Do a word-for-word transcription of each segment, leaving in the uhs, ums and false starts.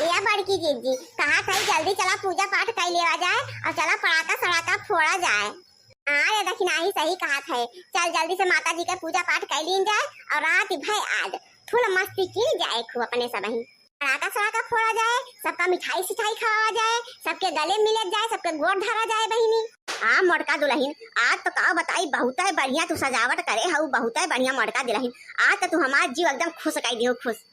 ए बड़की जिज्जी, कहा था जल्दी चला पूजा पाठ कर लेवा जाए और चला पटाखा सड़ाका फोड़ा जाए। हाँ रे दखिनाही सही कहा था, चल जल्दी से माता जी के पूजा पाठ कर लीन जाए और रात भर आज फुल मस्ती की जाए खूब अपने सबही। पटाखा सड़ाका फोड़ा जाए, सबका मिठाई सिठाई खवावा जाए, सबके गले मिलत जाए, सबके गोड़ धरा जाए बहिनी। हाँ मोटका दुलहिन, आज तो का बताई, बहुत है बढ़िया तू सजावट करे हऊ, बहुत है बढ़िया मोटका दुलहिन। आज तो तू हमार जीव एकदम खुश कर दियो, खुश।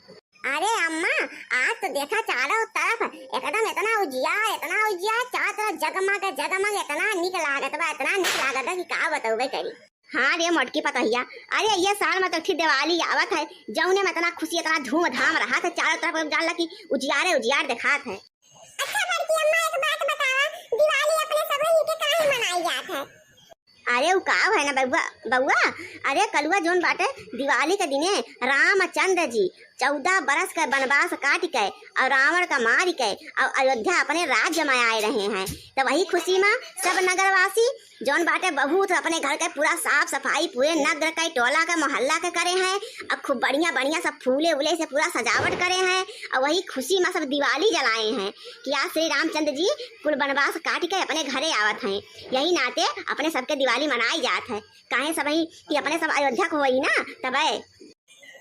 अरे अम्मा, आज तो देखा चारों तरफ एकदम इतना उजियार, इतना उजियार, चारों तरफ जगमग जगमग, इतना निक लागत बा, इतना निक लागत बा कि का बतौबे करी। हाँ रे मोटकी पतोहिया, अरे ये साल में तो ठीक दिवाली आवत है, जौने में इतना खुशी, इतना धूमधाम रहत है, चारों तरफ जान ला कि उजियारे उजियार देखात है। अच्छा बड़की अम्मा, एक बात बतावा, दिवाली अपने सब ही के काहे मनाई जात है? अरे उ का है ना बउआ, बउआ, अरे कलुआ जौन बाटे, दिवाली के दिने रामचंद्र जी चौदह बरस के वनवास काट के और रावण का मार के और अयोध्या अपने राज्य में आए रहे हैं, तो वही खुशी में सब नगरवासी जौन बाटे बहुत अपने घर के पूरा साफ सफाई पूरे नगर के, टोला के, मोहल्ला के करे हैं और खूब बढ़िया बढ़िया सब फूले उले से पूरा सजावट करे हैं और वही खुशी में सब दिवाली जलाए हैं कि आज श्री रामचंद्र जी कुल वनवास काट के अपने घरे आवत हैं। यही नाते अपने सबके दिवाली मनाई जात है, काहे सबही कि अपने सब अयोध्या को होई ना तबे।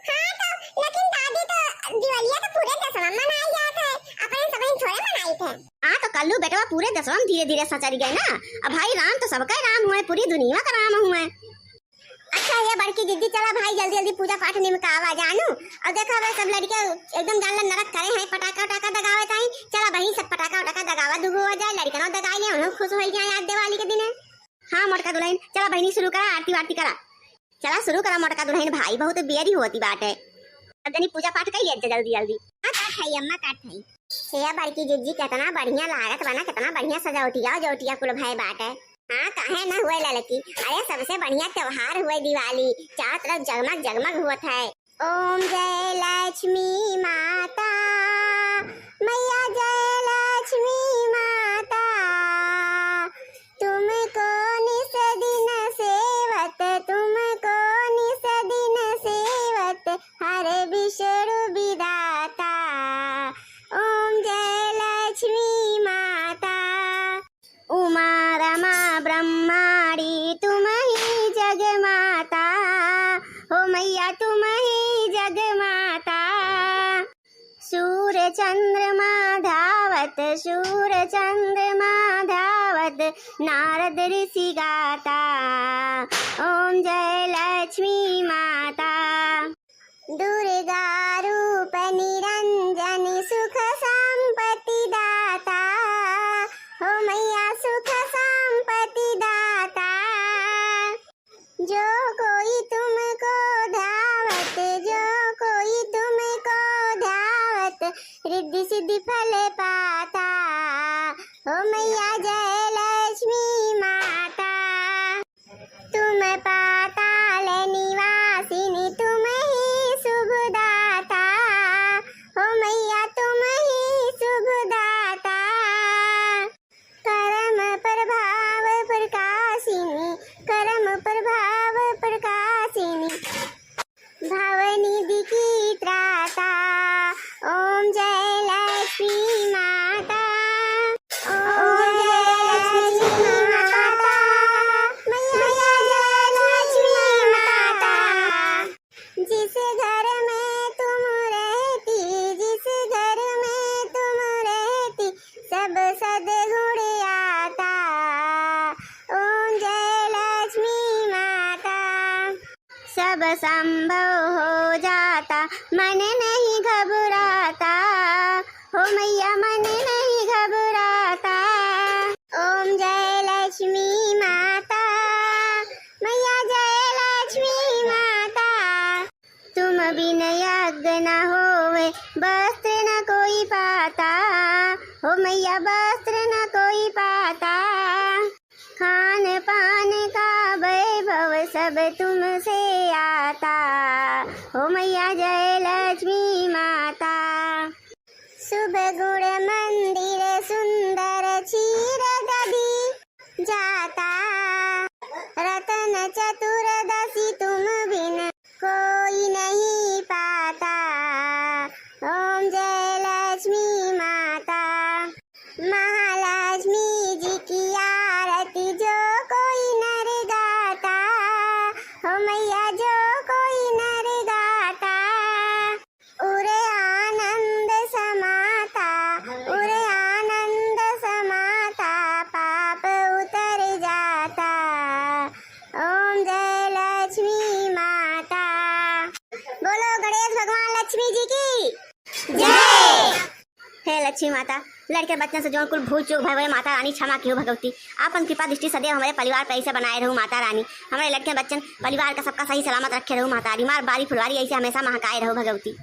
हाँ तो, लेकिन दादी तो दिवालिया तो पूरे दसवां मनाई जात है, अपने सबही थोड़े मनाई थे। हाँ तो कल्लू बेटवा पूरे दसवां धीरे धीरे सचर गए ना। अब भाई राम तो सबका राम हुए, पूरी दुनिया का राम हुए। अच्छा ये बड़की जिज्जी, चला भाई जल्दी जल्दी पूजा पाठ निमकावा जानू। अब देखा भाई सब लड़के एकदम जान ला नरक करे हैं, पटाखा उटाखा दगावत हैं। चला बहिन सब पटाखा उटाखा दगावा दुगुआ जाए, लड़कनों दगाई ले, उन्हों खुश हो जाए आज दिवाली के दिने। हाँ मोटका दुलहिन, चला बहिनी शुरू करा, आरती वारती करा। चला शुरू करा मोटका दुलहिन, भाई बहुत बेरी होती बाटे। अब जनी पूजा पाठ कर लिया जल्दी जल्दी। हाँ काट है अम्मा, काट है। हे बड़की जिज्जी, कितना बढ़िया लागत बा ना, कितना बढ़िया सजावटिया उजवटिया कुल भय बाटे। हाँ काहे ना हुए ललकी, अरे सबसे बढ़िया त्योहार हुए दिवाली, चारों तरफ जगमग जगमग हुआ है। ओम जय लक्ष्मी माता, मैया जय लक्ष्मी माता, तुमको निस दिन सेवत, तुमको निस दिन सेवत, हर विष्णु विधाता। ओम जय लक्ष्मी माता। उमा रमा ब्रह्माणी तुम ही जग माता, हो मैया तुम ही जग माता। सूर चंद्रमा धावत, सूर चंद्रमा धावत, नारद ऋषि गाता। ओम जय लक्ष्मी माता। दुर्गा रूप निरंजन सुख संपत्ति दाता, हो मैया सुख संपत्ति दाता। जो कोई तुमको ध्यावत, जो कोई तुमको ध्यावत, रिद्धि सिद्धि फल पाता। हो मैया जय लक्ष्मी माता। तुम पाताल निवासिनी, तुम ही शुभ दाता। हो मैया, तुम ही शुभ दाता। करम प्रभाव प्रकाशिनी, करम प्रभाव प्रकाशिनी, भवनिधि की त्राता। ओम जय लक्ष्मी माता। ओम जय लक्ष्मी माता। मैया जय लक्ष्मी माता। जिस घर में तुम रहती, जिस घर में तुम रहती, सब सद्गुण आता। ओम जय लक्ष्मी माता। सब संभव हो जाता, मन नहीं घबराता। हो मैया, मन नहीं घबराता। ओम जय लक्ष्मी माता, मैया जय लक्ष्मी माता। तुम बिन यज्ञ न होवे, वस्त्र न कोई पाता। हो मैया, वस्त्र न कोई पाता। खान पान का वैभव सब तुमसे आता। हो मैया जय लक्ष्मी माता। शुभ गुण मंदिर सुंदर क्षीर गदी जाता। रतन चतुर्दशी तुम बिन कोई नहीं पाता। ओम जय लक्ष्मी हे लक्ष्मी माता, लड़के बच्चन से जौन कुल भूल चूक भय हुए, माता रानी क्षमा किहो भगवती। आपन कृपा दृष्टि सदैव हमरे परिवार पे ऐसे बनाए रहू माता रानी। हमरे लड़के बच्चन परिवार का सबका सही सलामत रखे रहू माता रानी। मार बारी फुलवारी ऐसे हमेशा महकाए रहू भगवती।